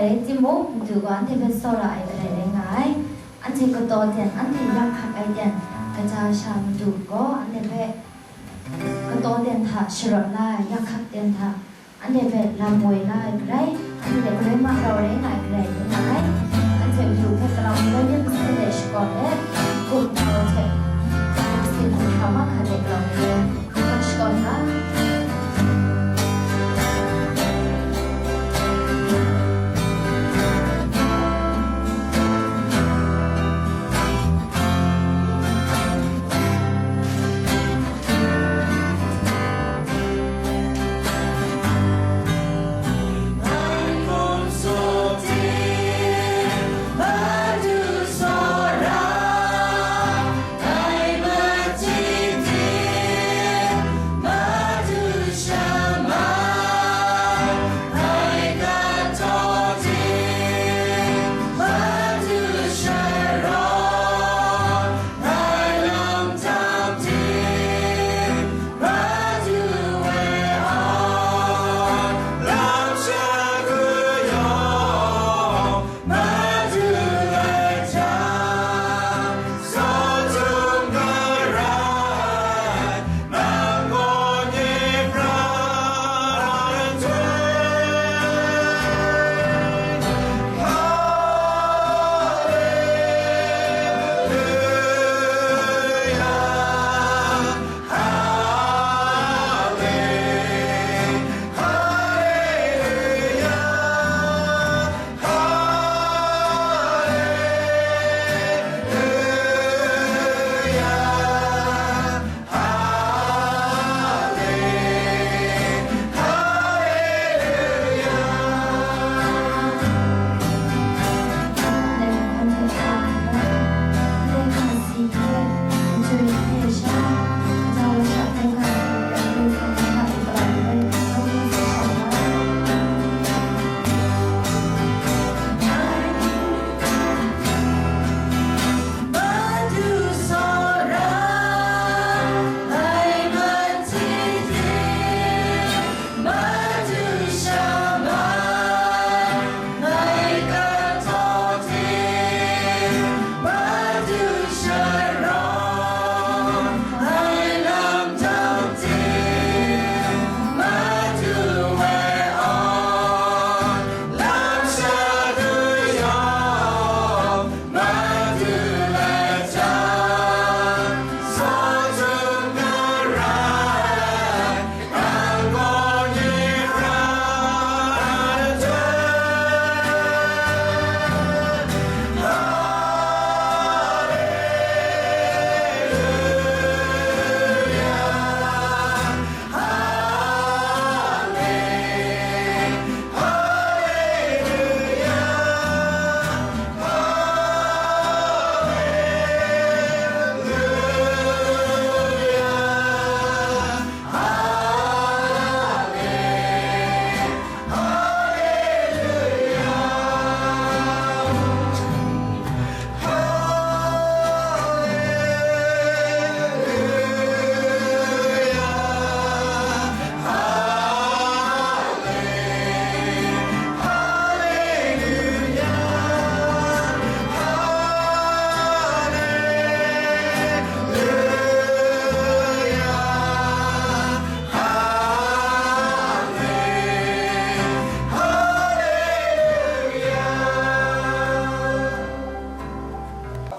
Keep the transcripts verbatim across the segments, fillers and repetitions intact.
Rai timung, Madu gaw anhte hpe tsawra ai kadai rai nga ai. Anhte kataw ten, anhte yak hkak ai ten, kaja sha Madu gaw anhte hpe kataw ten hta sharawt la ai, yak hkak ten hta anhte hpe lam woi la ai kadai, anhte hpe galoi ma rau rai nga ai kadai rai nga ai. Anhte Madu hpe palawng ni rai myit masin de shakawn let, gup nau hte, masin hkra mahkra de palawng ni rai shakawn nga.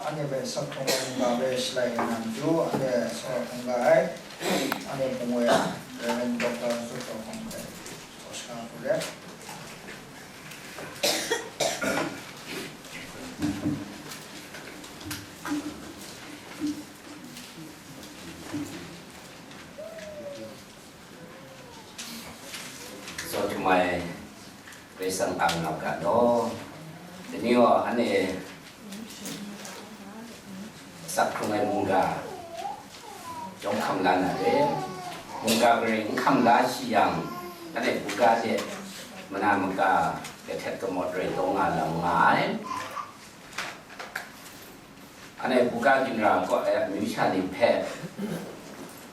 Anhte hpe sak hkrung ai mungga hpe shalai kau na matu, anhte tsawra hkungga ai, anhte mung e Reverend Doctor Zup Taw Hkawng hpe tsaw shaga hku let. Tsaw htum ai Karai Kasang ang nau ga law, dai ni gaw anhte sak hkrung ai mungga jawng hkam la na re. Mungga garai n hkam la shi yang, anhte buga de mana maka kahtet kamawt rai taw nga lam nga ai. Anhte buga ginra kaw ai amyu sha ni hpe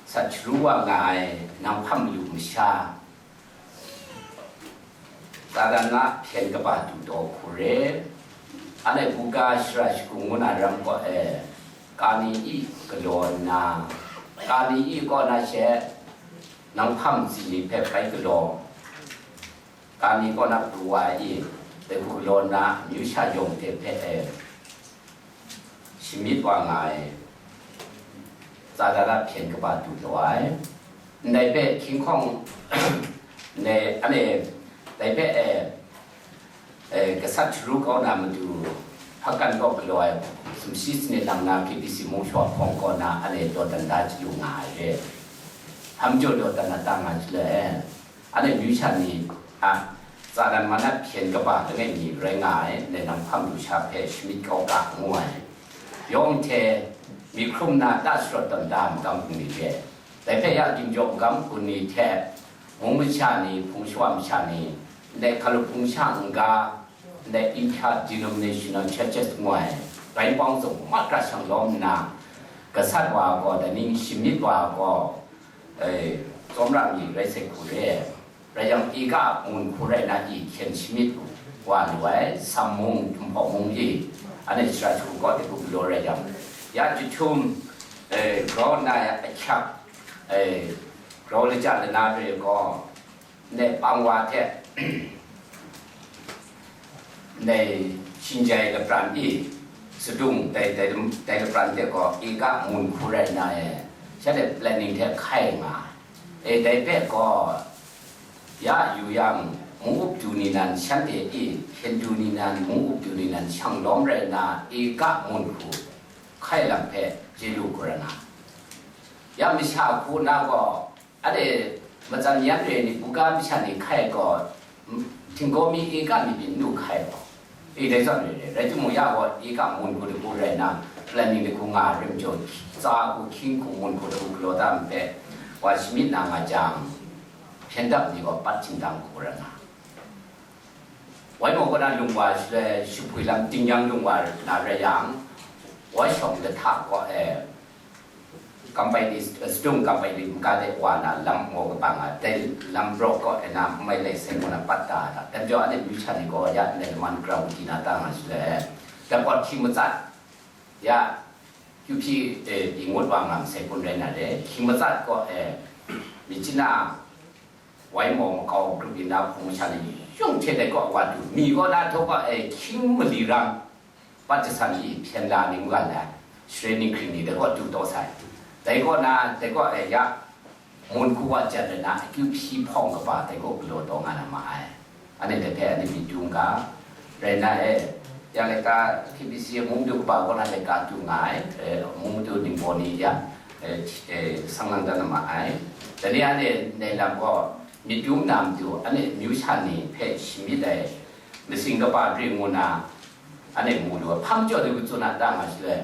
sat sharu wa nga ai nang hpang mayu masha, Satan a hpyen kaba du taw hku re. Anhte buga shara shagu ngu na ram kaw e, kani i galaw nna, kani i kaw na she, nang hpang si ni hpe bai galaw, kani kaw na pru wa i, dai hku galaw nna, amyu sha yawng hte hpe e, shamyit wa nga ai, Satan a hpyen kaba du taw ai. Ndai hpe hkying hkawng, ndai, anhte, dai hpe, e, e, gasat sharu kau na matu, hpakan kaw galaw ai, sumshi sanit lang na K B C mung shawa hpawng kaw na, anhte dawdan da chyalu nga ai re. Hpa majaw dawdan na ta nga chyalu ai. Anhte amyu sha ni a, Satan man a hpyen kaba langai mi rai nga ai, ndai nang hpang du sha hpe shamyit kau ga ngu ai. Yawng hte mi hkrum na ta sharawt tawn da magam hkun ni hte, dai hpe ya ginjaw magam hkun ni hte, mung masha ni, hpung shawa masha ni, ndai hkalup hpung sha n-ga, ndai intra-denominational churches ngu ai, bai pawng zawn ma kra shang lawm nna, gasat wa gaw, dai ning shamyit wa gaw, e, tsawmra mi rai sai hku re. Rai yang, i ga mun hku rai na i hkyen shamyit wa lu ai, Sam mung, Jinghpaw mung i, anhte shara shagu kaw de hku galaw rai yang, ya chyahtum, e, grau nna ya ahkyak, e, grau laja lana re gaw, ndai pang wa hte, ndai shingjai lapran i, sadung dai, dai, dai lapran hte gaw i ga mun hku rai nna e, shanhte planning hte hkai nga ai. E, dai hpe gaw, ya yu yang, mung up du ni nan shanhte i, hpyen du ni nan, mung up du ni nan shang lawm rai nna, i ga mun hku hkai lam hpe chye lu hku rai nga. Ya masha hku na gaw, anhte matsan yan re ni, buga masha ni hkai gaw, htinggaw mi eka mi byin nu hkai gaw, e, dai zawn re re. Rai timung, ya gaw eka mun hku dagu rai nna, planning dagu nga rim jaw, tsa hku, hkying hku, mun hku dagu galaw da npe, wa shamyit na nga jang, hpyen dap ni gaw pat htingdang hku rai nga. Wai maw kaw na lung wa shaloi, shapwi lam tingnyang lung wa na rai yang, wa shawng lahta kaw e, kampai ni, sadung kampai ni maga de wa na lam maw kaba nga, dai lam braw kaw e na, n mai lai sai kaw na pat da da. Dan jaw, anhte amyu sha ni gaw ya ndai laman grau di na ta nga shaloi, dapawt hkying matsat, ya, kyu hpyi, e, pyi ngut wa nga masai kun rai na re, hkying matsat kaw e, myit china, wai maw makau grup yin na hpung masha ni yung hte dai kaw wa du, mi kaw na htaw kaw e, hkying mali ram, pat jasan i hpyen la ni mungkan ai, share ni hkring ni dai kaw du taw sai. Dai kaw na, dai kaw e ya, mun hku wa jan rai na, akyu hpyi hpawng kaba dai kaw galaw taw nga na ma ai. Anhte dai hpe anhte myit dum ga, rai na e, ya laika K B C mung du kaba kaw na laika du nga ai, e, mung du ningbaw ni ya, e, e, sang lang dan na ma ai. Dai ni anhte ndai lam gaw myit dum na matu, anhte amyu sha ni hpe shamyit ai, masing kaba ring ngu na, anhte mu lu ai, hpa majaw de katsun a ta nga shaloi,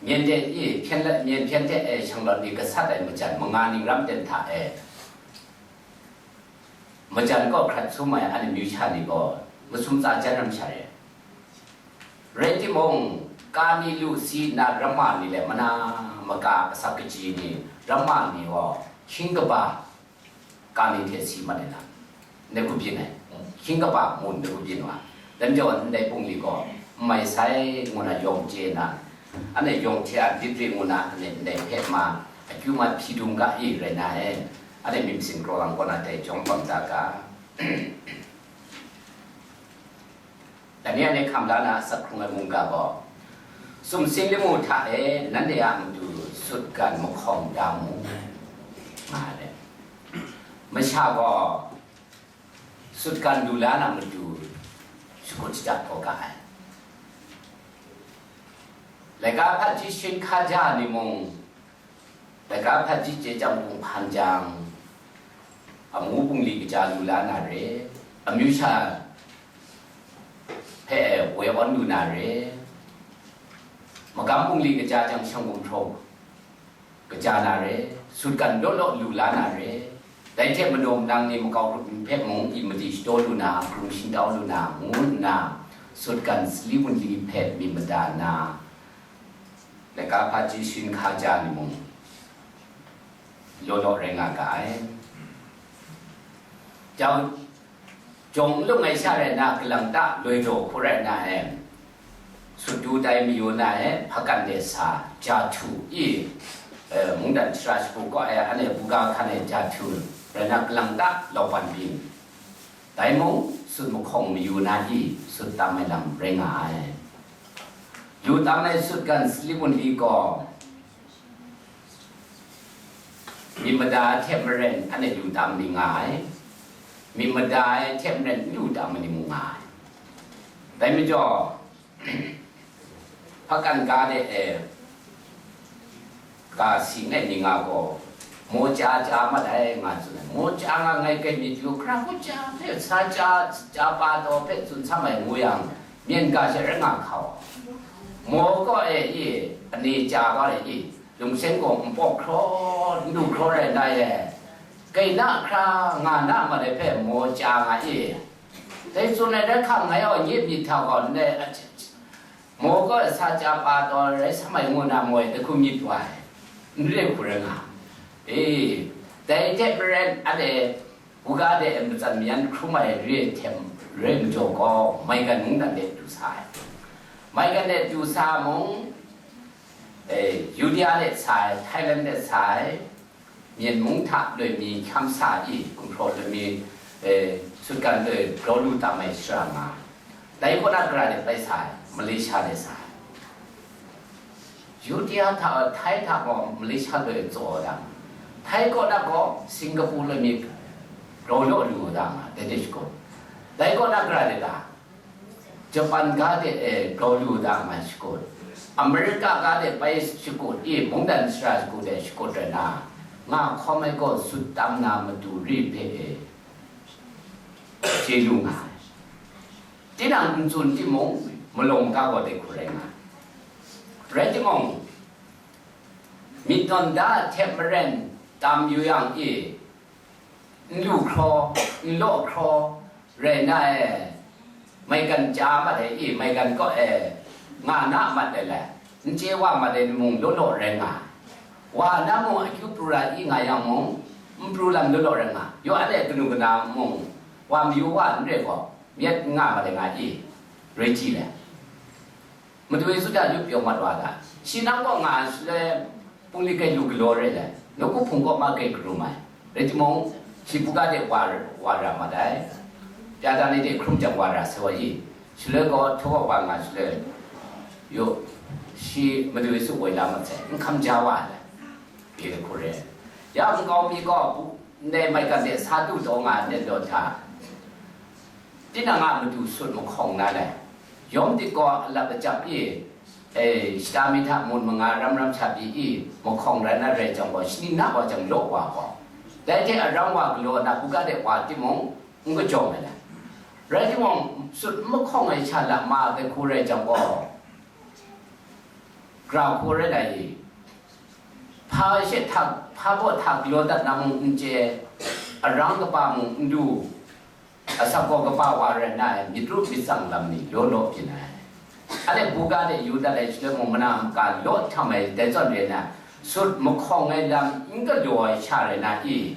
myen de i hpyen la, myen hpyen de e shanglawt ni gasat ai majan manga ning ram ten hta e, majan kaw hkrat sum ai anhte amyu sha ni gaw masum tsa jan ram sha re. Rai timung, ka ni lu si nna ramma ni le mana maka asak kaji ni, ramma ni gaw hkying kaba, ka ni hte si mat ai lam, ndai hku byin ai, hkying kaba mun ndai hku byin wa, dan jaw ndai bungli gaw n mai sai ngu na yawng chye na, anhte yawng hte a lit rit ngu na, anhte ndai hpe ma akyu mat hpyi dum ga i rai na e, anhte myit masin kraw lang kaw na dai jawng bam da ga. Daniel ni hkam la na asak hkrung ai mungga gaw, sumsing lamu hta e nanhte a matu sutgan mahkawng da mu, nga ai. Masha gaw sutgan lu la na matu shakut shajat kau ga ai. Laika hpaji shin hkaja ni mung, laika hpaji chye chyam hpung hpan jang, amu bungli kaja lu la na re, amyu sha hpe woi awn lu na re, magam bungli kaja jang shanggum hpraw kaja na re, sutgan law law lu la na re, dai hte manaw manang ni makau grup ni hpe mung i madi shadaw lu na, hkrung shingtau lu na, ngu nna sutgan sali wunli hpe myit mada nna, laika hpaji shin hkaja ni mung law law rai nga ga ai. Jau, Jawng n lung ai sha rai na, kalang ta loi daw hku rai na e, sut du tai mayu na e, hpakan de sa, ja htu i, e, mungdan shara shagu kaw e, anhte buga hkan e ja htu rai na, kalang ta laupan byin. Dai mung, sut mahkawng mayu na i, sut tam ai lam rai nga ai. Lu tam ai sut gan sali wunli gaw, myit mada ai hte maren anhte lu tam ni nga ai, myit mada ai hte maren n lu tam ni mung nga ai. Dai majaw, hpakan ga de e, ga sing ai ni nga gaw, maw chya chya mat ai nga tsun ai. Maw chya nga ngai kai myit yu, hkra hku chya hpe, sa chya, chya pa taw hpe tsun sam ai ngu yang, myen ga she rai nga hkau. Maw kaw e i, ani chya kau e i, lungseng gaw npawk hkraw, n du hkraw rai nna e, kai na hkra nga na mat ai hpe maw chya nga i. Dai tsun ai dai hkang ngai gaw nye myit hta gaw ndai a, maw kaw sa chya pa taw rai sa mai ngu na maw e, dai hku myit wa ai, n re hku rai nga. E, dai hte maren anhte buga de matsan mayan hkrum ai re ai hte rai majaw gaw, maigan mungdan de du sa ai. Maigan de du sa mung, e, Yudia de sa ai, Thailand de sa ai, Myen mung hta loi mi hkyam sa i, gumhpraw loi mi, e, sutgan loi grau lu tam ai shara nga ai. Dai kaw na gara de bai sa ai, Malaysia de sa ai. Yudia hta, Thai hta gaw Malaysia loi tsaw dang, Thai kaw na gaw Singapore loi mi grau law lu dang, dai de shakut. Dai kaw na gara de ga, Japan ga de e grau lu dang ai shakut, America ga de bai shakut i, mungdan shara shakut de shakut rai na, nga hkawm ai gaw sut tam na matu ri hpe e, chye lu nga ai. Tinang n tsun timung, malawng ga gaw de hku rai nga ai. Rai timung, myit tawn da ai hte maren tam yu yang i, n lu hkraw, n law hkraw rai na e, maigan chya mat ai i, maigan kaw e, nga na mat ai lai, n chye wa mat ai ni mung law law rai nga ai. Wa na mung akyu pru ra i nga yang mung, n pru lam law law rai nga ai. Yaw anhte kanu kana mung, wa mayu wa n re gaw, myit n nga mat ai nga i, rai chyi lai. Madu Yesu hta yu pyaw mat wa ga, shi nang kaw nga ai shaloi, pungli kai lu galaw re ai, nawku hpung kaw ma kai karum ai. Rai timung, shi buga de wa, wa ra mat ai. Pya da ni de hkrum jang wa ra sai wa i, shaloi gaw htaw wa nga shaloi, yu, shi Madu Yesu woi la mat sai, n hkam ja wa ai. Pyi hku re. Ya nkau mi gaw, bu, ndai maigan de sa du taw nga ai net law hta, tinang a matu sut mahkawng na lai. Yawm dik gaw alap achyap i, e, shata mi hta mun manga ram ram sha pyi i, mahkawng rai na rai jang gaw, shani na wa jang law wa gaw, dai hte aram wa galaw na buga de wa timung, n kajawng ai lai. Rai timung, sut n mahkawng ai sha lama ai hku rai jang gaw, gara hku rai na i, hpa she hta, hpa baw hta galaw dat na mung n chye, arang kaba mung n du, asak gaw kaba wa rai na ai, myit ru myit tsang lam ni law law byin ai. Anhte buga de yu dat ai shaloi mung, mana maka law htam ai, dai zawn re na, sut mahkawng ai lam n galaw ai sha rai na i,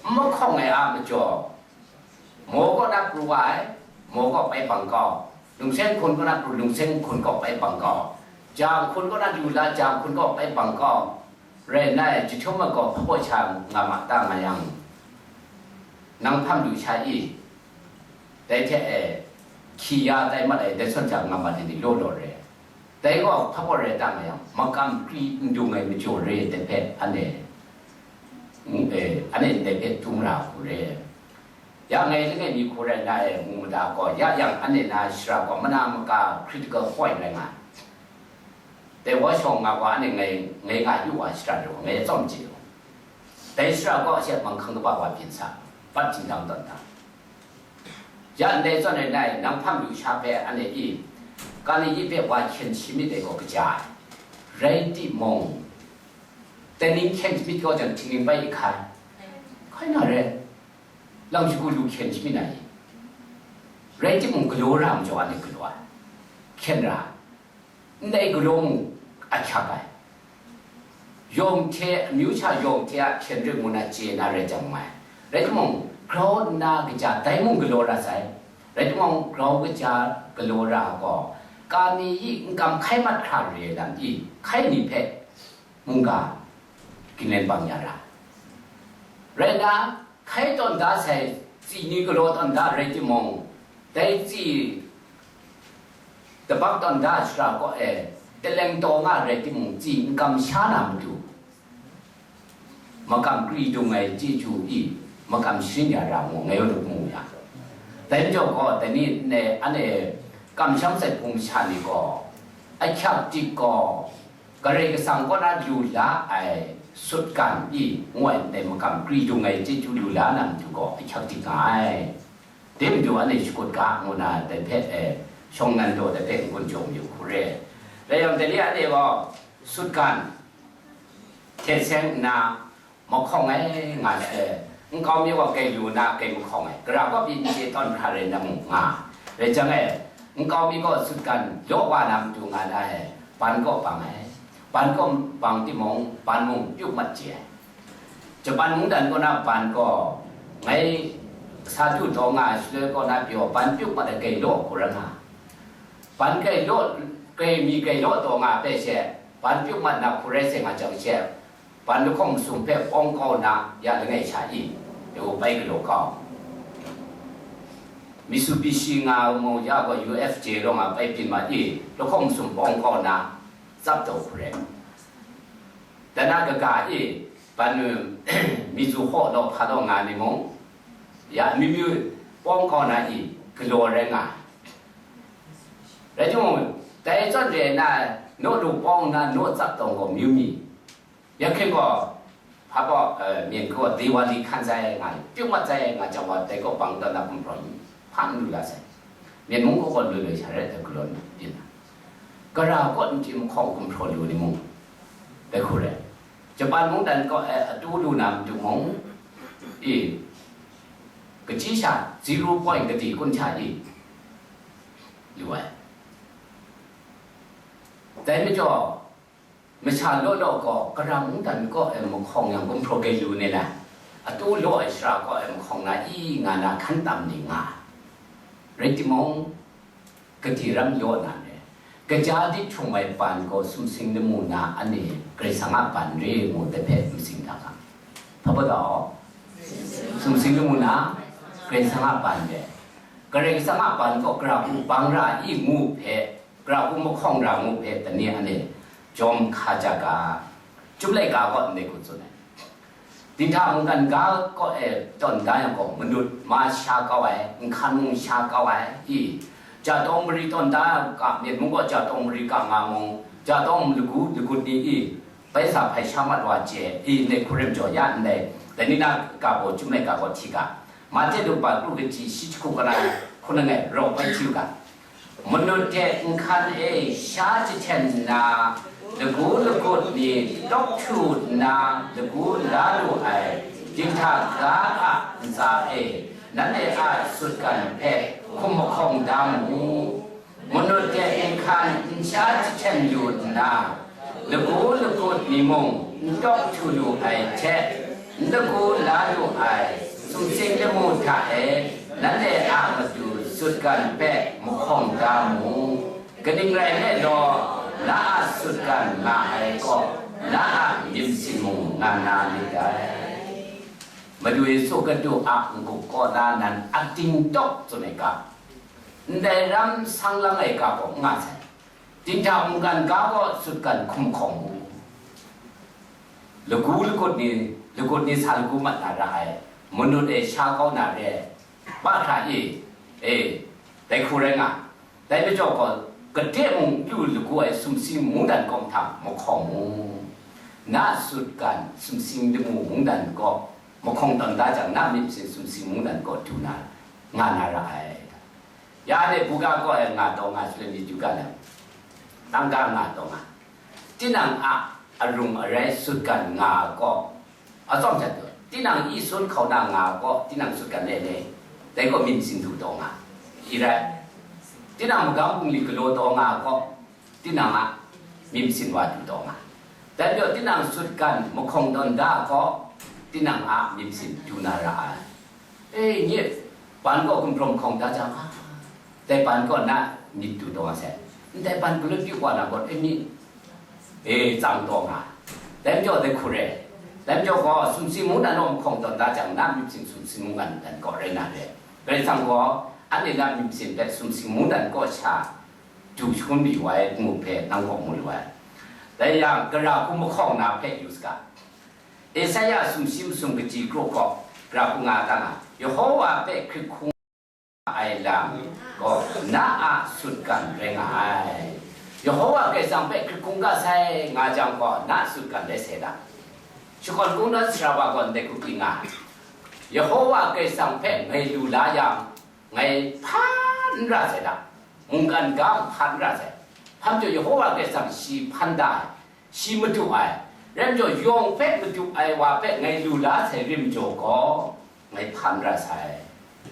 n mahkawng ai a majaw, maw kaw na pru wa ai, maw kaw bai bang kau, lungseng hkun kaw na pru, lungseng hkun kaw bai bang kau, ja hkun kaw na lu la, ja hkun kaw bai bang kau, rai nna, jahtum ai gaw hpa baw sha nga ma ta nga yang, nang hpam lu sha i, dai hte e, hkyi ya tai mat ai, dai sawn hta nga mat ai ni law law re. Dai gaw hpa baw rai ta nga yang, makam kri n dung ai majaw re ai hte hpe anhte, mm, e, anhte ndai hpe dum ra hku re. Ya ngai langai mi hku rai na e, mu mada gaw, ya yang anhte na shara gaw mana maka critical point rai nga ai. Dai wa shawng nga gaw, anhte ngai, ngai nga yu wa shara rai gaw, ngai tsawm chye gaw. Dai shara gaw, she manghkang kaba wa byin sa, bat htingdang tawn ta. Ya ndai zawn rai nai, nang hpang yu sha hpe anhte i, kani i hpe wa hkyen shi myit dai gaw kaja ai. Rai timung, dai ni hkyen shi myit kau jang, htingning bai i hkai. Hkai na re, lam shagu lu hkyen shi myit na i? Rai timung, galaw ra majaw anhte galaw ai. Hkyen ra. Ndai galaw mung ahkyak ai. Yawng hte, amyu sha yawng hte a hkyen rai ngu na chye na rai jang mai. Rai timung, grau nna kaja dai mung galaw ra sai. Rai timung, grau kaja galaw ra gaw, kani i n kam hkai mat hkra re ai lam i, hkai ni hpe mungga ginglen bang ya ra. Rai nna, hkai tawn da sai tsi ni galaw tawn da rai timung, dai tsi tabak tawn da shara kaw e, taleng taw nga rai timung, tsi n kam sha na matu, makam kri dung ai chyeju i, makam sharin ya ra mu, ngai yawng mu ya. Dai majaw gaw, dai ni ne, anhte kamsham sai hpung masha ni gaw, ahkyak dik gaw, Karai Kasang kaw na lu la ai sutgan i, ngu ai ndai makam kri dung ai chyeju lu la na matu gaw, ahkyak dik nga ai. Dai matu anhte shakut ga, ngu na dai hpe, eh, shawng nan daw dai hpe n-gun jaw mayu hku re. Rai yang, dai ni anhte gaw sutgan hte seng nna, mahkawng ai nga she, nkau mi gaw grai lu nna grai mahkawng ai, gara kaw pyi n chye tawn hkra rai na mung nga. Rai jang e, nkau mi gaw sutgan law wa na matu nga na e, ban kaw bang ai. Ban kaw bang timung, ban mung pyuk mat chye ai. Japan mungdan kaw na ban gaw, ngai sa du taw nga ai shaloi kaw na pyaw, ban pyuk mat ai grai law hku rai nga. Ban grai law, grai mi grai law taw nga ai hpe she, ban pyuk mat na hku rai sai nga jang she, ban lahkawng masum hpe pawng kau na ya langai sha i, dai gaw bai galaw kau. Mitsubishi nga ai mung ya gaw U F J rawng a bai byin mat i, lahkawng masum pawng kau na tsap taw hku rai. Dan a kaga i, ban nu, Mizuho law hpa law nga ni mung, ya amyu myu pawng kau na i, galaw rai nga ai. Rai timung, dai zawn re na, naw lu pawng na, naw tsap taw gaw myu mi. Ya hkyen gaw, hpa baw, eh, myen gaw Diwali hkan sai nga, pyuk mat sai nga jang wa, dai kaw bang tawn na gumhpraw yu, hpa n lu la sai. Myen mung kaw gaw loi loi sha rai, dai galaw ni byin na. Gara kaw n chye mahkawng gumhpraw lu ni mung, dai hku rai. Japan mungdan kaw e atu lu na matu mung, i, kachyi sha, zero point kati kun sha i, lu ai. Dai majaw, masha law law gaw, gara mungdan kaw e mahkawng yang gumhpraw grai lu ni lai, atu law ai shara kaw e mahkawng na i nga na hkan tam ni nga ai. Rai timung, kati ram law na re. Kaja dik htum ai ban gaw sumsing lamu na anhte Karai Kasang a ban re ngu dai hpe masing hta ga. Hpa baw taw? Sumsing lamu na Karai Kasang a ban re. Karai Kasang a ban gaw gara hku bang ra i ngu hpe, gara hku mahkawng ra ngu hpe, dai ni anhte jawm hka ja ga. Chyum laika gaw ndai hku tsun ai. Dinghta mungkan ga kaw e tawn da yang gaw, manut ma sha kau ai, nhkan mung sha kau ai, i, ja tawng mari tawn da ga, myit mung gaw ja tawng mari ga nga mung, ja tawng lagu lagut ni i, bai sa hpai sha mat wa chye, i, ndai hku rai majaw ya ndai, dai ni na ga gaw, Chyum laika gaw hti ga. Mate lup ga kru kaji shi jahku kana hkun langai rau bai hti u ga. Manut hte nhkan e sha jahten nna, lagu lagut ni tawk htu nna lagu la lu ai dinghta ga a ntsa e, nanhte a sutgan hpe hkum mahkawng da mu. Manut hte nhkan n sha jahten lu nna, lagu lagut ni mung n tawk htu lu ai hte, n lagu la lu ai sumsing lamu hta e, nanhte a matu sutgan hpe mahkawng da mu. Kaning rai nme law, na a sutgan nga ai kaw, na a myit masin mung nga na lit dai. Madu Yesu Hkristu a n-gup kaw na nan ating tawk tsun ai ga, ndai ram sang lang ai ga gaw n nga sai. Dinghta mungkan ga gaw sutgan hkum hkawng mu. Lagu lagut ni, lagut ni sa lagu mat na ra ai, manut e sha kau na re, bahkra e, e, dai hku rai nga. Dai majaw gaw, kade mung lu lagu ai sumsing mungdan kaw mahtang mahkawng mu. Na sutgan sumsing lamu mungdan kaw mahkawng tawn da jang, na myit masin sumsing mungdan kaw du na, nga na ra ai. Ya anhte buga kaw e nga taw nga shaloi myit yu ga na, tangka nga taw nga. Tinang a arung arai sutgan nga kaw, atsawm hta taw, tinang i sun hkau na nga kaw, tinang sutgan le le, dai kaw myit masin du taw nga, i rai. Tinang magam bungli galaw taw nga kaw, tinang a myit masin wa du taw nga. Dai majaw tinang sutgan mahkawng tawn da kaw, tinang a myit masin du na ra ai. E, nye ban gaw gumhpraw mahkawng da jang, a, dai ban gaw na myit du taw nga sai. Ndai ban galut yu wa na gaw, e, myit, e, tsang taw nga. Dai majaw dai hku re. Dai majaw gaw, sumsing mungdan law mahkawng tawn da jang, na myit sing sumsing mungdan dan kaw rai na re. Karai Kasang gaw, anhte na myit sing hpe sumsing mungdan kaw sha du shangun mayu ai ngu hpe nang kaw mu lu ai. Dai yang, gara hku mahkawng na hpe yu saga. Esaia sumshi masum kaji kru hkaw, gara hku nga tang a, Yehova hpe hkrit hkungga ai lam gaw na a sutgan rai nga ai. Yehova Karai Kasang hpe hkrit hkungga sai nga jang gaw, na a sutgan rai sai ta? Shakawn Kungdawn sara wa gaw ndai hku pyi nga ai. Yehova Karai Kasang hpe ngai lu la yang, ngai hpan n ra sai ta? Mungkan ga hpan n ra sai. Hpa majaw Yehova Karai Kasang shi hpan da ai, shi madu ai, rai majaw yawng hpe madu ai wa hpe ngai lu la sai rim jaw gaw, ngai hpan ra sai.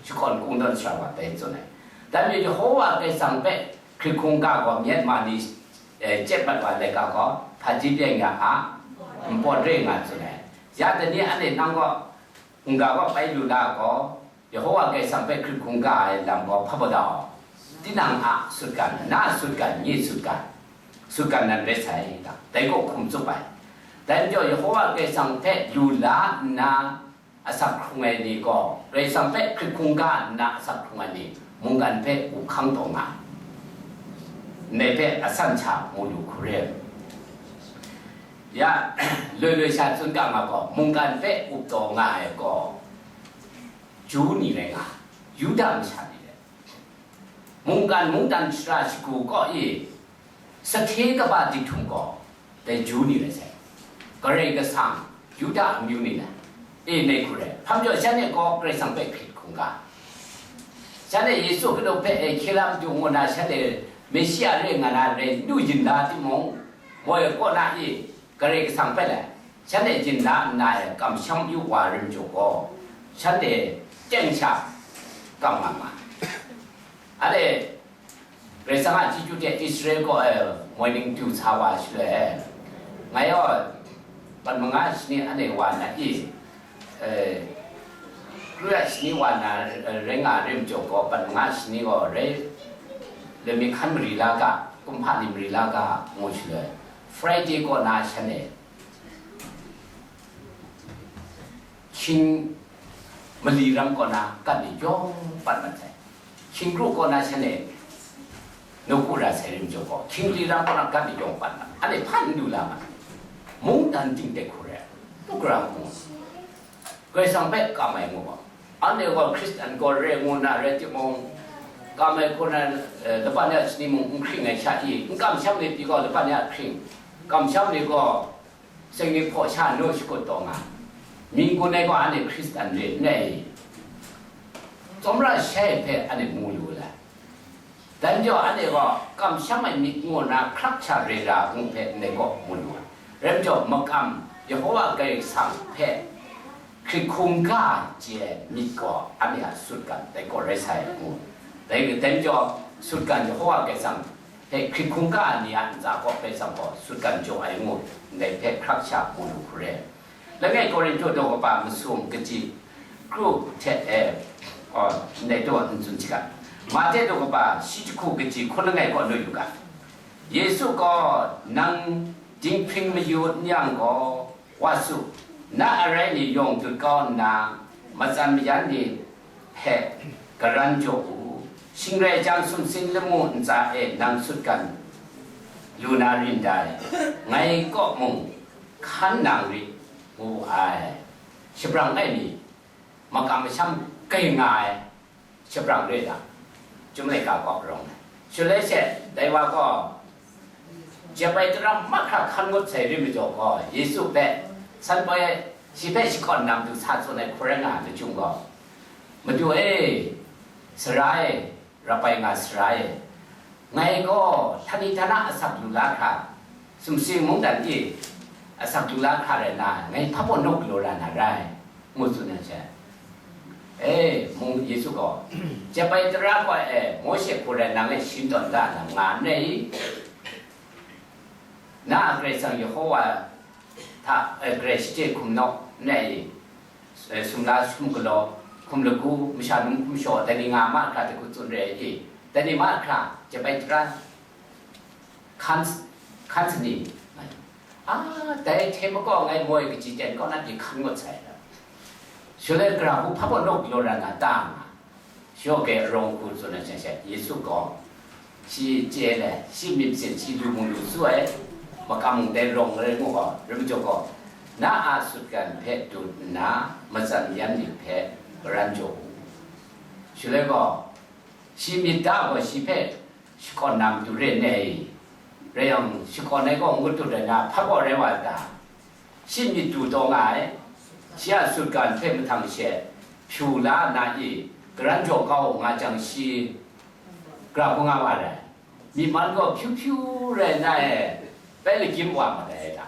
Shakawn Kungdawn sara wa dai tsun ai. Dai majaw Yehova Karai Kasang hpe hkrit hkungga gaw Myanmar ni, eh, chyet mat wa ai laika gaw, hpaji byeng ya a, npawt re nga tsun ai. Ya dai ni anhte nang gaw, hkungga gaw bai lu la gaw, Yehova Karai Kasang hpe hkrit hkungga ai lam gaw hpa baw da aw. Tinang a sutgan, na a sutgan, nye sutgan, sutgan nan rai sai, dai gaw hkum tsup ai. Dai majaw Yehova Karai Kasang hpe lu la nna asak hkrung ai ni gaw, Karai Kasang hpe hkrit hkungga nna asak hkrung ai ni, mungkan hpe up hkang taw nga, ndai hpe asan sha mu lu hkru re. Ya, loi loi sha tsun ga nga gaw, mungkan hpe up taw nga ai gaw, Ju ni rai nga, Yuda masha ni rai. Mungkan mungdan shara shagu kaw e, sahte kaba dinghtung gaw, dai Ju ni rai sai. Karai Kasang, Yuda amyu ni na, e nai hku rai. Hpa majaw shanhte gaw Karai Kasang hpe hkrit hkungga. Shanhte Yesu Hkristu hpe e hkye la madu ngu na shanhte Meshia re nga na rai nu yin la timung, moi kaw na e, Karai Kasang hpe le, shanhte yin la nna e kamsham yu wa rim jaw gaw, shanhte teng sha kam nga ma ai. Anhte Karai Kasang a chyeju hte Israel kaw e moi ning du sa wa shaloi, ngai gaw pat manga shani anhte wa na i, eh, kru ya shani wa na, eh, rai nga rim jaw gaw, pat manga shani gaw rai, lami hkan mari la ga, kumhpa ni mari la ga, ngu shaloi, Friday kaw na shanhte Hkying mali ram kaw na gat ni yawng pat mat sai. Hkying kru kaw na shanhte nawku ra sai rim jaw gaw, hkying mali ram kaw na gat ni yawng pat mat. Anhte hpan n du la mat. Mungdan ting dai hku rai, tugra hku, Karai Kasang hpe kam ai ngu gaw, anhte gaw Hkristan gaw re ngu na rai timung, kam ai hku na, eh, laban ya shani mung n hkring ai sha i, n kamsham ni pyi gaw laban ya hkring, kamsham ni gaw Seng ni hpaw sha naw shakut taw nga, mying gun ai gaw anhte Hkristan re n rai i? Tsawmra shai hpe anhte mu lu ai. Dai majaw anhte gaw kamsham ai myit ngu nna hkrak sha re ra ngu hpe ndai gaw mu lu ai. Rai majaw, makam Yehova Karai Kasang hpe hkrit hkungga chye ai myit gaw anhte a sutgan dai gaw rai sai ngu. Dai, dai majaw, sutgan Yehova Karai Kasang hpe hkrit hkungga ai ni a ntsa kaw Karai Kasang gaw sutgan jaw ai ngu, ndai hpe hkrak sha mu lu hku re. Langai Korinhtu daw kaba masum kaji kru hte e, aw, ndai daw n tsun shaga, Mahte daw kaba shi jahku kaji hkun langai kaw nu yu ga, Yesu gaw nang dinghpring mayu n yang gaw, Wa su, na arai ni yawng dut kau nna, matsan mayan ni hpe karan jaw u. Shing rai jang, sumsing lamu ntsa e nang sutgan lu na rin dai, ngai kaw mung hkan nang rit, ngu wu ai. Shabrang ai mi, makam masham kai nga ai, shabrang re ai, Chyum laika kaw rawng ai. Shaloi she, dai wa gaw, jep ai tara mahkra hkan ngut sai rim majaw gaw, Yesu hpe, san poi, shi hpe shakawn na matu sa tsun ai hkun rai nga ai machyung gaw, Madu e, Sara e, Rabai nga Sara e, ngai gaw, htani htana asak lu la hkra, sumsing mungdan e asak lu la hkra rai nna, ngai hpa baw naw galaw ra na rai, ngu tsun ai hte, e, mung Yesu gaw, jep ai tara gaw e, Mawshe hku rai nang e shim tawn da na nga n rai i? Na a Karai Kasang Yehova hta, e, grai shachye hkum naw n rai i? E, sumla sum galaw, hkum lagu, masha num hkum shaw, dai ni nga mahkra hte hku tsun re ai, dai ni mahkra, jep ai tara, hkan, hkan sani, a, dai hte makaw ngai moi kaji ten kaw na pyi hkan ngut sai ai. Shaloi gara hku hpa baw nawk galaw ra na ta nga, shaw ke arawng hku tsun ai sha sha, Yesu gaw, shi chye ai, shi myit masin, shi lu mung lu su ai, makam mung dai rawng rai ngu gaw, rai majaw gaw, na a sutgan hpe dut nna, matsan yan ni hpe karan jaw u. Shaloi gaw, shi myit da gaw shi hpe shakawn na matu re ai, rai yang, shakawn ai gaw ngut dut ai na, hpa gaw rai wa ta? Shi myit du taw nga ai, shi a sutgan hpe mahtang she, hpyu la nna i, karan jaw kau nga jang, shi gara hku nga wa ai. Myi man gaw hpyu hpyu rai nna e, bai lagyim wa mat ai ta?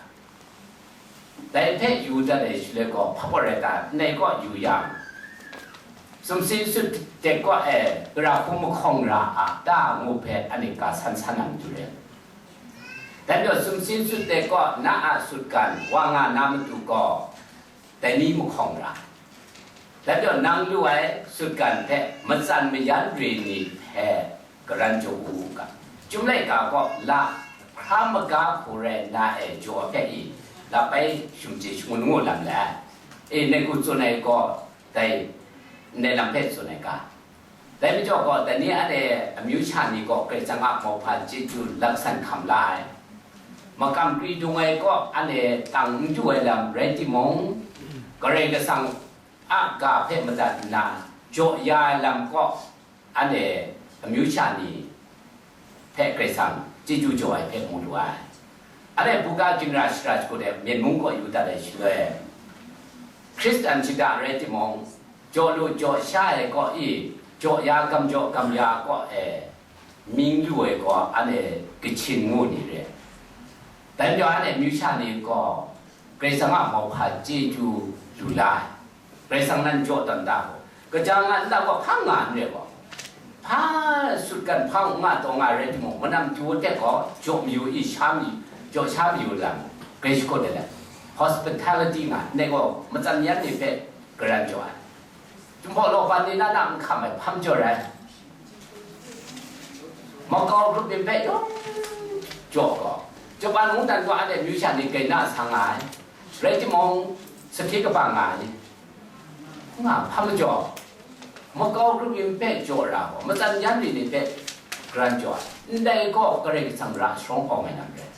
Dai hpe yu dat ai shaloi gaw, hpa gaw rai ta? Ndai kaw yu yang, sumsing sut tek kaw e gara hku mahkawng ra a ta ngu hpe, anhte ga san san na matu re. Dai majaw, sumsing sut tek kaw na a sutgan wa nga na matu gaw, dai ni mahkawng ra. Dai majaw, nang lu ai sutgan hpe matsan mayan re ni hpe karan jaw u ga. Chyum laika gaw la hkra maga hku rai nna e jaw hpe i, la bai shum chye shangun ngu lam le. E, ndai hku tsun ai gaw, dai ndai lam hpe tsun ai ga. Dai majaw gaw, dai ni anhte amyu sha ni gaw Karai Kasang a mauhpa chyeju laksan hkam la ai. Makam kri dung ai gaw anhte tang n du ai lam rai timung, Karai Kasang a ga hpe madat nna jaw ya ai lam gaw, anhte amyu sha ni hpe Karai Kasang chyeju jaw ai hpe mu lu ai. Anhte buga ginra shara shagu de Myen mung kaw yu dat ai shaloi, Hkristan shada rai timung, jaw lu jaw sha ai kaw i, jaw ya gam jaw gam ya kaw e mying lu ai gaw, anhte Kachin ngu ni re. Dai majaw, anhte amyu sha ni gaw Karai Kasang a mauhpa chyeju lu la ai. Karai Kasang nan jaw tawn da gaw, kaja nga nta gaw, hpang nga n re gaw, hpa sutgan hpang nga taw nga rai timung, manam du tek gaw, jaw mayu i, sha mayu, jaw sha mayu lam, Gresiko de le, hospitality nga, ndai gaw matsan yan ni hpe karan jaw ai. Jinghpaw law ban ni na na n hkam ai, hpam jaw rai. Makau grup ni hpe yawng jaw gaw, Japan mungdan gaw anhte amyu sha ni grai na sa nga ai, rai timung, sahkye kaba nga ai, nga hpa majaw, makau grup ni hpe jaw ra gaw, matsan yan ni hpe karan jaw ai, ndai gaw Karai Kasang ra sharawng awng ai lam rai.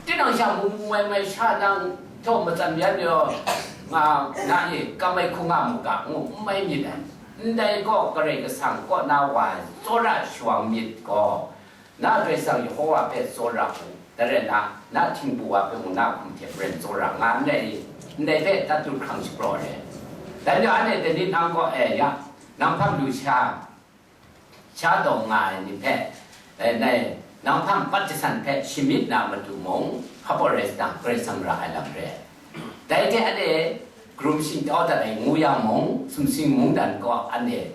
Tinang sha mu mu mai mai sha nang htaw matsan yan ni nga na e, kam ai hku nga mu ga, ngu n mai myit ai. Ndai gaw Karai Kasang kaw na wa ai tsawra shawang myit gaw, na Karai Kasang Yehova hpe tsawra u, dai rai nna, na htingbu wa hpe mung na hkum hte maren tsawra nga n rai i? Ndai hpe tatut hkrang shapraw ai. Dai majaw, anhte dai ni nang gaw, e ya, nang hpang lu sha, sha taw nga ai ni hpe, e, ndai nang hpang pat jasan hpe shamyit na matu mung, hpa baw rai sa, Karai Kasang ra ai lam re. Dai hte anhte karum shingtau dat ai ngu yang mung, sumsing mungdan gaw anhte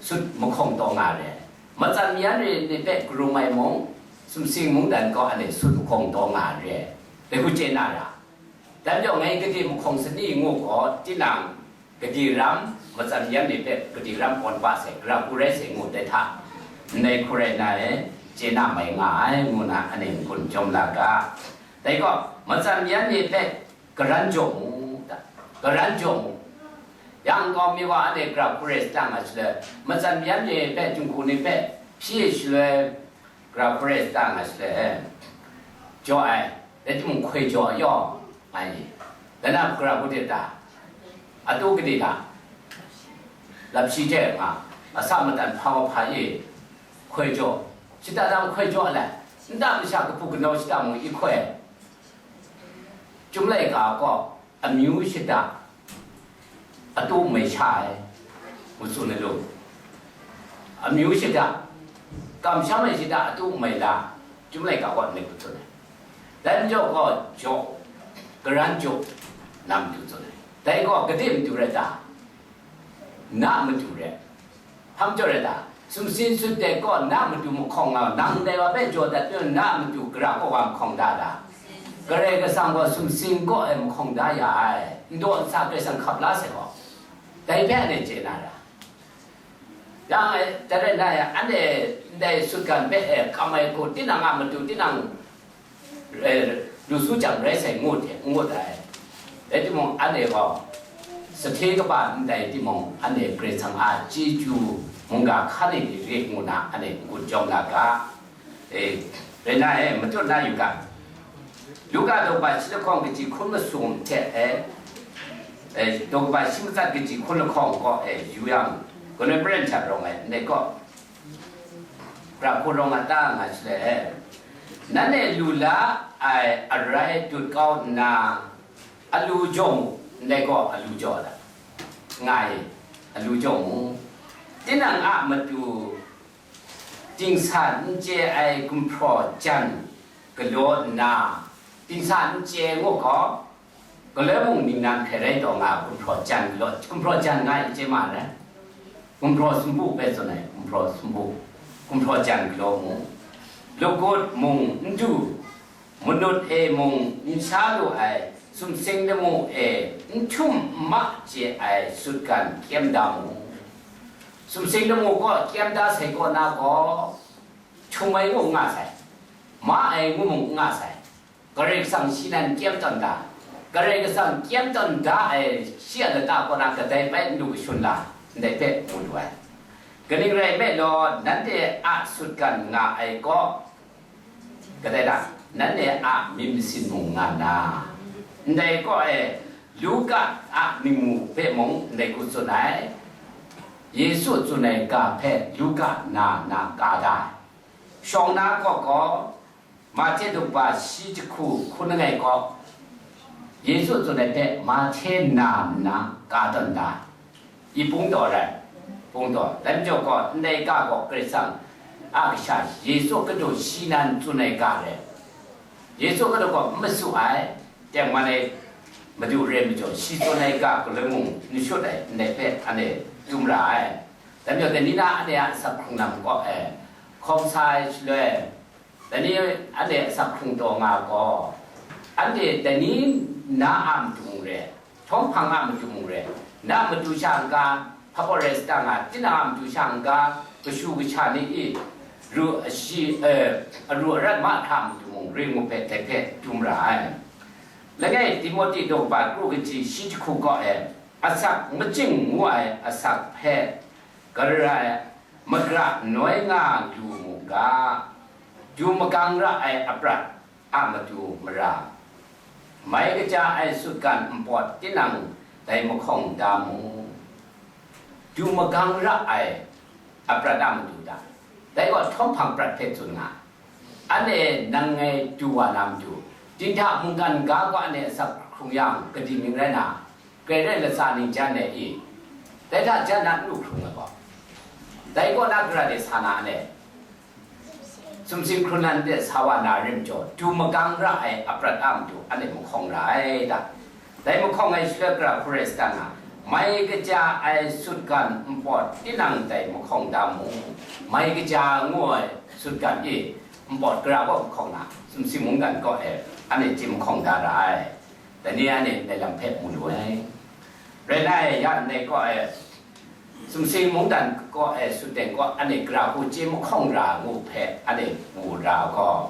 sut mahkawng taw nga re. Matsan mayan re ni hpe karum ai mung, sumsing mungdan gaw anhte sut mahkawng taw nga re. Dai hku chye na ra. Dai majaw, ngai gade mahkawng sani ngu gaw, tinang gade ram, matsan mayan re hpe gade ram pawn pa sai, gara hku rai sai ngu dai hta, ndai hku rai na e, chye na mai nga ai, ngu na anhte n-gun chyawm la ga. Dai gaw, matsan mayan re hpe karan jaw mu, ta, karan jaw mu. Yang nkau mi wa anhte gara hku rai sa nga shaloi, matsan mayan re hpe, jinghku ni hpe hpyi shaloi, gara hku rai sa nga shaloi, jaw ai, rai timung, hkoi jaw yaw, nga ai ni, dan na gara hku de ta? Atu kade hta? Lapshi hte nga, asak matan hpa hpa e, hkoi jaw, shata dang hkoi jaw ai, nta masha kapu kanau shata mung i hkoi. Chyum laika gaw, amyu shata, atu mai sha ai, ngu tsun ai lu. Amyu shata, kamsham ai shata atu mai la, Chyum laika gaw ndai hku tsun ai. Dai majaw gaw, jaw, karan jaw, na matu tsun ai. Dai gaw gade matu rai ta? Na matu rai. Hpa majaw rai ta? Sumsing sut tek gaw na matu mahkawng nga, nang ndai wa hpe jaw dat pyaw, na matu gara kaw wa mahkawng da ta? Karai Kasang gaw sumsing kaw e mahkawng da ya ai, ndaw nsa Karai Kasang hkap la sai gaw. Dai hpe anhte chye na ra. Yang e, dai rai nna e, anhte ndai sutgan hpe e kam ai hku, tinang a matu tinang, e, lu su jang rai sai ngut hte, ngut ai. Rai timung, anhte gaw, sahte kaba ndai timung, anhte Karai Kasang a chyeju mungga hkan e ni rit ngu na, anhte n-gun jawng na ga. E, rai nna e, matut na yu ga. Luka daw kaba shi lahkawng kaji hkun masum hte, e, e, daw kaba shi matsat kaji hkun lahkawng gaw, e, yu yang, galoi maren hta rawng ai, ndai gaw, pra hku rawng a ta nga shaloi, e, nanhte lu la ai arai dut kau nna, alu jaw mu, ndai gaw alu jaw ai, nga ai, alu jaw mu. Tinang a matu dingsa n chye ai gumhpraw jan galaw nna, dingsa n chye ngu gaw, galoi mung ningnan hkrai rai taw nga gumhpraw jan galaw, gumhpraw jan nga n chye ma ai. Gumhpraw sumpu hpe tsun ai, gumhpraw sumpu, gumhpraw jan galaw mu, lagut mung n du, manut e mung n sha lu ai, sumsing lamu e n htum n ma chye ai sutgan kyem da mu. Sumsing lamu gaw kyem da sai kaw na gaw, htum ai ngu n nga sai, ma ai ngu mung n nga sai. Karai Kasang shi nan kyem tawn da, Karai Kasang kyem tawn da ai shi a lata kaw na kadai bai n lu kashun la, ndai hpe mu lu ai. Kaning rai nme law, nanhte a sutgan nga ai gaw, kadai na, nanhte a myit masin mung nga nna, ndai gaw e, Luka a ningmu hpe mung ndai hku tsun ai, Yesu tsun ai ga hpe Luka na na ka da ai. Shawng na kaw gaw, Mahte daw kaba shi jahku hkun langai gaw, Yesu tsun ai hpe Mahte na nna ka tawn da. I pung taw rai, pung taw, dai majaw gaw, ndai ga gaw Karai Kasang a Kasha Yesu Hkristu shi nan tsun ai ga rai. Yesu Hkristu gaw n masu ai, tengman ai Madu re ai majaw, shi tsun ai ga galoi mung n shut ai, ndai hpe anhte dum ra ai. Dai majaw, dai ni na anhte a asak hkrung lam gaw, e, hkawm sa ai shaloi, dai ni anhte asak hkrung taw nga gaw, anhte dai ni na a matu mung re, htawng hpang a matu mung re, na matu sha n-ga, hpaw rai sata nga, tinang a matu sha n-ga, kashu kasha ni i, ru, ashi, eh, aru arat mahkra a matu mung re ngu hpe dai hpe dum ra ai. Langai Timote daw kaba kru kaji shi jahku kaw e, asak machying ngu ai asak hpe gara ai, magra noi nga lu mu ga, du magang ra ai aprat a matu mara, mai kaja ai sutgan npawt tinang dai mahkawng da mu. Du magang ra ai aprat a matu da, dai gaw htawng hpang prat hpe tsun nga. Anhte nang ngai du wa na matu, dinghta mungkan ga gaw anhte asak hkrung yang, kadi mying rai na, grai rai latsa ning jan ai i? Dai hta jan na n lu hkrung ai gaw, dai kaw na gara de sa na anhte, sumsing hkrun nan de sa wa na rim jaw, du magang ra ai aprat a matu anhte mahkawng ra ai ta? Dai mahkawng ai shaloi gara hku rai sata nga, mai kaja ai sutgan npawt tinang dai mahkawng da mu. Mai kaja ngu ai sutgan e, npawt gara kaw mahkawng na, sumsing mungdan kaw e, anhte chye mahkawng da ra ai. Dai ni anhte ndai lam hpe mu lu ai. Rai nna e, ya ndai kaw e, sumsing mungdan kaw e, sut teng kaw, anhte gara hku chye mahkawng ra ngu hpe anhte mu ra gaw,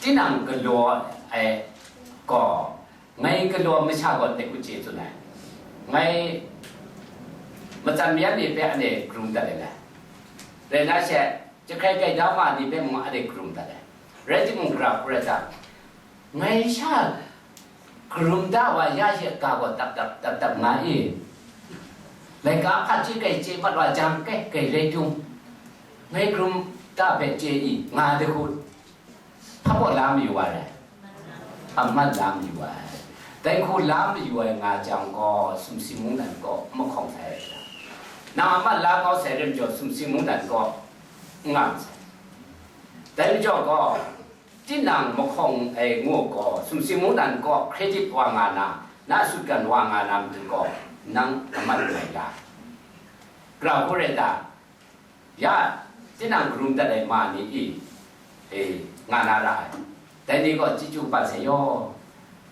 tinang galaw ai gaw, ngai galaw masha gaw ndai hku chye tsun ai. Ngai matsan mayan ni hpe anhte karum dat ai. Rai nna she, jahkrai gaida ma ni hpe mung anhte karum dat ai. Rai timung, gara hku rai ta, ngai sha karum da wa ya she ga gaw tap tap, tap tap nga i? Laika hpaji kai chye mat wa jang kai, kai rai tung, ngai karum da hpe chye i? Nga de hku, hpa gaw la mayu wa rai, a mat la mayu wa ai. Dai hku la mayu ai nga jang gaw, sumsing mungdan gaw mahkawng sai ai. Nang a mat la kau sai rim jaw, sumsing mungdan gaw n nga masai. Dai majaw gaw, tinang mahkawng ai ngu gaw, sumsing mungdan gaw credit wa nga na, na sutgan wa nga na matu gaw, nang a mat rai ta? Gara hku rai ta? Ya, tinang karum dat ai ma ni i, e, nga na ra ai. Dai ni gaw chyeju kaba sai yaw,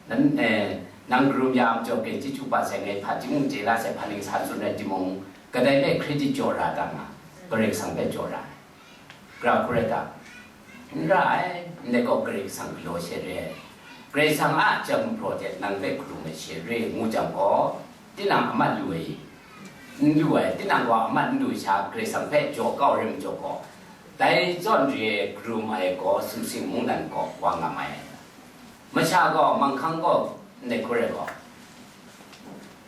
nan, e, Nang karum ya majaw, grai chyeju kaba sai, ngai hpa timung chye la sai, hpa ning sa tsun rai timung, kadai hpe credit jaw ra ta nga, Karai Kasang hpe jaw ra ai. Gara hku rai ta? N ra ai, ndai gaw Karai Kasang galaw she re ai. Karai Kasang a chyam gumhpraw hte nang hpe hkarum ai she re ngu jang gaw, tinang a mat lu ai, n lu ai, tinang gaw a mat n lu sha, Karai Kasang hpe jaw kau rai majaw gaw, dai zawn re ai karum ai gaw sumsing mungdan kaw wa ngam ai. Masha gaw, manghkang gaw, ndai hku rai gaw,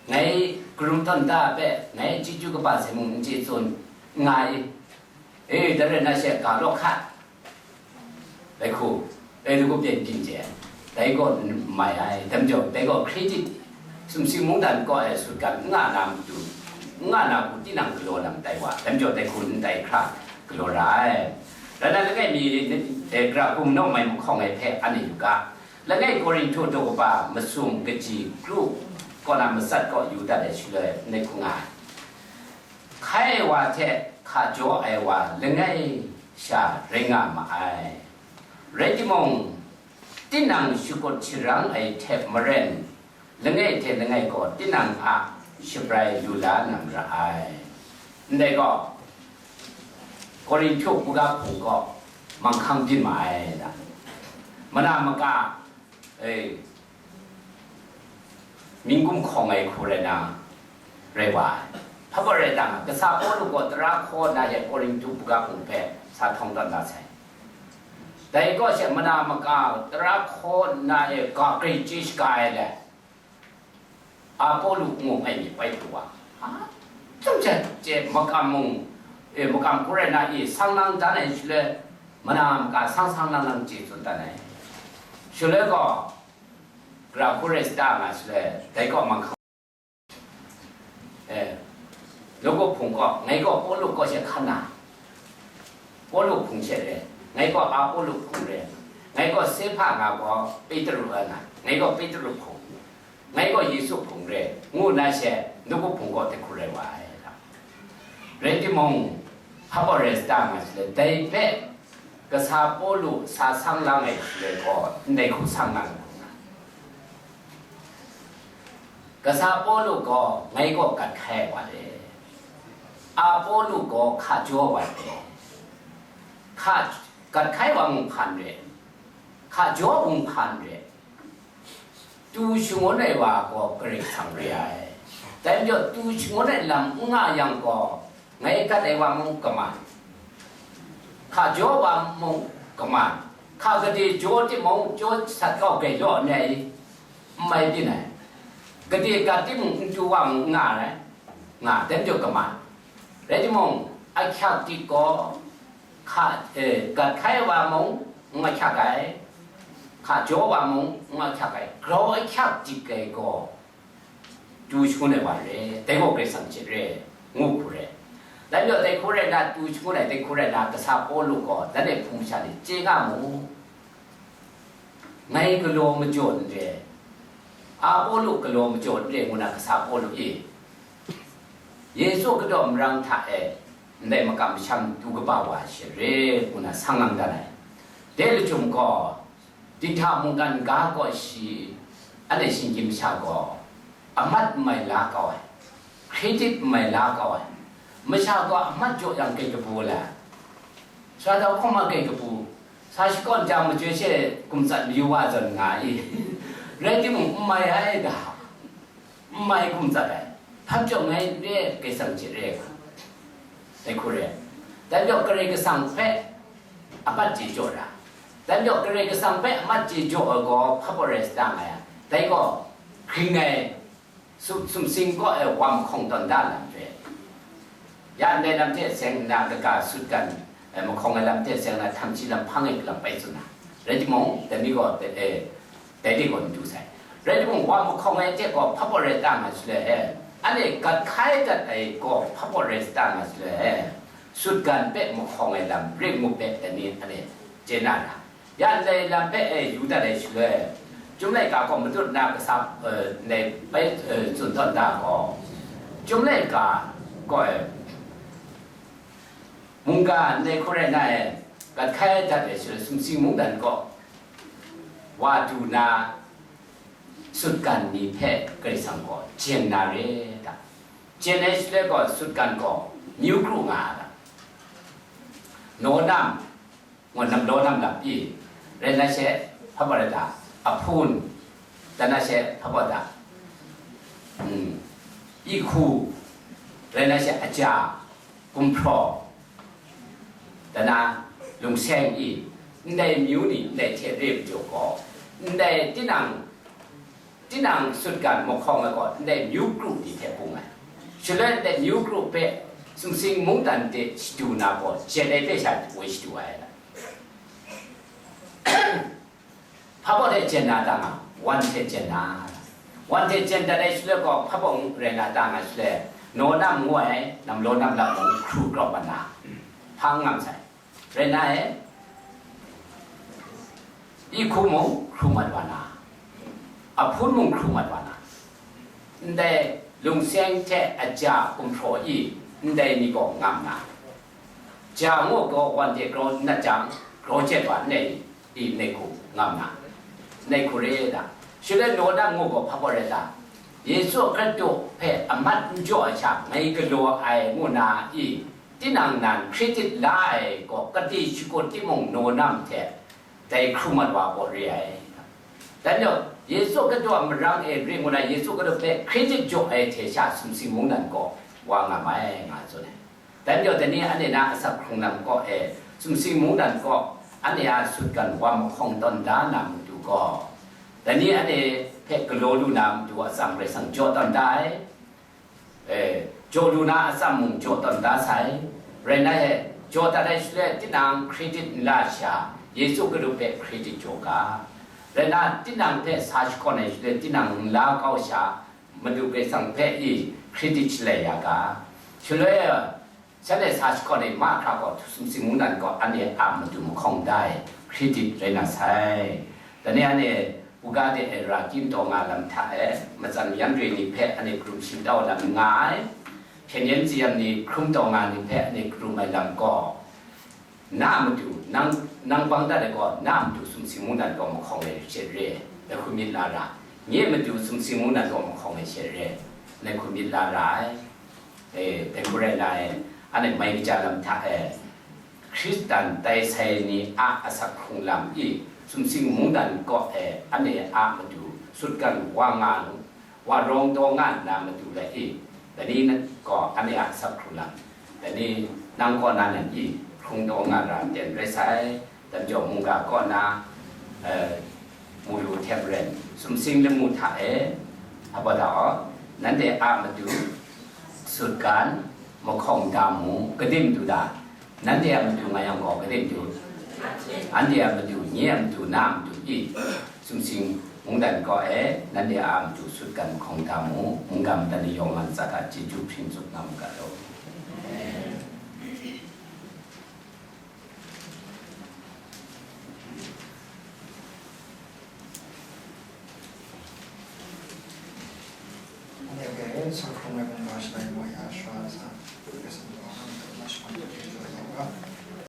ngai karum tawn da hpe, ngai chyeju kaba sai mung n chye tsun nga i, e, dai rai na she ga law hkat, dai hku, dai hku byin byin chye, dai gaw n mai ai, dai majaw, dai gaw credit, sumsing mungdan kaw ai sutgan n nga na matu, n nga na hku tinang galaw lam tai wa, dai majaw, dai hku n tai hkra galaw ra ai. Rai na, langai mi, e, gara hku naw mai mahkawng ai hpe anhte yu ga, langai Korinhtu daw kaba masum kaji kru kaw na matsat kaw yu dat ai shaloi, ndai hku nga ai. Hkai ai wa hte hka jaw ai wa langai sha rai nga ma ai. Rai timung, tinang shakut sharang ai hte maren, langai hte langai gaw tinang a shabrai lu la na mara ai. Ndai gaw, Korinhtu buga hpung gaw manghkang byin ma ai da. Mana maka, e, mying gumhkawng ai hku rai na, rai wa ai. Hpa gaw rai ta nga, kasa Pawlu gaw tara hkaw nna e Korinhtu buga hpung hpe sa htawng tawn da sai. Dai gaw she mana maka tara hkaw nna e ga grai chye shaga ai le, Apolo ngu ai myit bai pru wa, a, chyum hte chye makam mung, e, makam hku rai na i, sang lang dan ai shaloi, mana maka sang sang lang lang chye tsun dan ai. Shaloi gaw, gara hku rai sa ta nga shaloi, dai gaw manghkang, e, nawku hpung gaw, ngai gaw Pawlu kaw she hkan na, Pawlu hpung she re, ngai gaw Apolo hpung re, ngai gaw Sehpa nga gaw Petru nga na, ngai gaw Petru hpung, ngai gaw Yesu hpung re, ngu na she, nawku hpung gaw dai hku rai wa ai. Rai timung, hpa gaw rai sa ta nga shaloi, dai hpe kasa Pawlu sa sang lang ai shaloi gaw, ndai hku sang nga ai hku nga. Kasa Pawlu gaw ngai gaw gat hkai ai wa le, Apolo gaw hka jaw ai wa le, hka, gat hkai wa mung hpa n re, hka jaw mung hpa n re, tu shangun ai wa gaw Karai Kasang re ai. Dai majaw, tu shangun ai lam n nga yang gaw, ngai gat ai wa mung kaman, hka jaw wa mung kaman, hka gade jaw timung, jaw sat kau grai law n rai, n mai byin ai. Gade gat timung, n tu wa mung n nga ai, nga, dai majaw kaman. Rai timung, ahkyak dik gaw, hka, e, gat hkai wa mung n ahkyak ai, hka jaw wa mung n ahkyak ai, grau ahkyak dik ai gaw, tu shangun ai wa re, dai gaw Karai Kasang hte re, ngu hku re. Dai majaw, dai hku rai na, tu shangun ai, dai hku rai na, kasa Pawlu gaw, dan ai hpung masha ni chye nga mu. Ngai galaw majaw n re, Apolo galaw majaw n re, ngu na kasa Pawlu e, Yesu kadaw marang hta e, ndai makam masham du kaba wa she re, ngu na sang lang dan ai. Dai lachyum gaw, Dinghta mungkan ga kaw shi, anhte shinggyim masha gaw, amat n mai la kau ai, credit n mai la kau ai, masha gaw amat jaw yang grai kabu la, sa dau hkawm ma grai kabu, sa shakawn jang majoi she gumtsat mayu wa zawn nga i, rai timung, n mai ai da. N mai gumtsat ai, hpa jaw ngai re, Karai Kasang hte re ai ga, dai hku re. Dai majaw, Karai Kasang hpe amat chye jaw ra, dai majaw, Karai Kasang hpe amat chye jaw ai gaw, hpa gaw rai sa ta nga yang, dai gaw, hkring ai, sum, sumsing kaw ai wa mahkawng tawn da lam re. Ya ndai lam hte seng nna kaga sutgan, eh, mahkawng ai lam hte seng nna htam shi lam hpang e lam pai tsun na. Rai timung, dai mi gaw, eh, dai de gaw n du sai. Rai timung, wa mahkawng ai hte gaw hpa gaw rai ta nga shaloi, eh, anhte gat hkai dat ai gaw hpa gaw rai ta nga shaloi, eh, sutgan hpe mahkawng ai lam ring ngu hpe dai ni anhte chye na ra. Ya ndai lam hpe e yu dat ai shaloi, Chyum laika gaw matut na kasa, eh, ndai bai, eh, tsun tawn da gaw, Chyum laika gaw, eh, mungga ndai hku rai na e, gat hkai dat ai shaloi, sumsing mungdan gaw wa du na, sutgan ni hpe Karai Kasang gaw jen na re ta? Jen ai shaloi gaw sutgan gaw myu kru nga a ta? Naw nam, ngu, namlaw nam lap i, rai na she, hpa bawt da, ahpun, dan na she, hpa bawt da, mm, ihku, rai na she, aja, gumhpraw, dan na lungseng i, ndai myu ni, ndai hte re majaw gaw, ndai tinang, tinang sutgan mahkawng ai gaw, ndai myu kru ni hte bung ai. Shaloi ndai myu kru hpe sumsing mungdan de shadu na gaw, jen ai hpe sha woi shadu ai. Hpa baw hte jen na ta nga, wan hte jen na. Wan hte jen dat ai shaloi gaw, hpa baw rai na ta nga shaloi, naw nam ngu ai, namlaw nam lap mung hkru krawp mat na, hpa n ngam sai. Rai na e, ihku mung hkru mat wa na, ahpun mung hkru mat wa na, ndai lungseng hte aja gumhpraw i, ndai ni gaw ngam na, ja ngu gaw wan hte grau n nat jang, grau jet wa nai i, nai hku ngam na, nai hku re da. Shaloi naw nam ngu gaw hpa gaw rai ta? Yesu Hkristu hpe amat n jaw ai sha, ngai galaw ai ngu na i, tinang nan credit la ai gaw, kati shakut timung naw nam hte dai hkru mat wa gaw re ai. Dan yawng, Yesu Hkristu a marang e ring ngu na, Yesu Hkristu hpe credit jaw ai hte sha sumsing mungdan gaw wa ngam ai, nga tsun ai. Dan yawng, dai ni anhte na asak hkrung lam kaw e, sumsing mungdan kaw anhte a sutgan wa mahkawng tawn da na matu gaw, dai ni anhte hpe galaw lu na matu atsam Karai Kasang jaw tawn da ai. E, jaw lu na atsam mung jaw tawn da sai. Rai na e, jaw dat ai shaloi tinang credit n la sha, Yesu Hkristu hpe credit jaw ga. Rai na, tinang hpe sa shakawn ai shaloi tinang n la kau sha, Madu Karai Kasang hpe i credit shalai ya ga. Shaloi, shanhte sa shakawn ai mahkra gaw, sumsing mungdan gaw anhte a matu mahkawng da ai credit rai na sai. Dai ni anhte buga de ai ra kyim taw nga lam hta e, matsan yan re ni hpe anhte karum shingtau lam nga ai, hpyen yan tsayam ni hkrum taw nga ni hpe anhte karum ai lam gaw, na a matu, nang, nang bang dat ai gaw, na a matu sumsing mungdan gaw mahkawng ai she re, ngai hku myit la ra, nye a matu sumsing mungdan gaw mahkawng ai she re, ngai hku myit la ra ai. E, dai hku rai na e, anhte mai kaja lam hta e, Hkristan tai sai ni a asak hkrung lam i, sumsing mungdan kaw e, anhte a matu sutgan wa nga, wa rawng taw nga nna matu lai i, dai ni gaw anhte a asak hkrung lam, dai ni nang kaw na nan i, hkrung taw nga ra ten rai sai. Dan jaw mungga kaw na, eh, mu lu hte maren, sumsing lamu hta e, apa da aw, nanhte a matu sutgan mahkawng da mu, kadim du da, nanhte a matu nga yang gaw kadim du, anhte a matu, nye a matu, na a matu i, sumsing mungdan kaw e, nanhte a matu sutgan mahkawng da mu, mungga madan ni yawng lam tsa hta chyeju hpring tsup nga mu ga law. Anhte hpe, Sahkrung ai Mungga Shalai Moi a Sara Latsa, Karai Kasang gaw, nang hpe masha matu hte jaw ai nga u ga,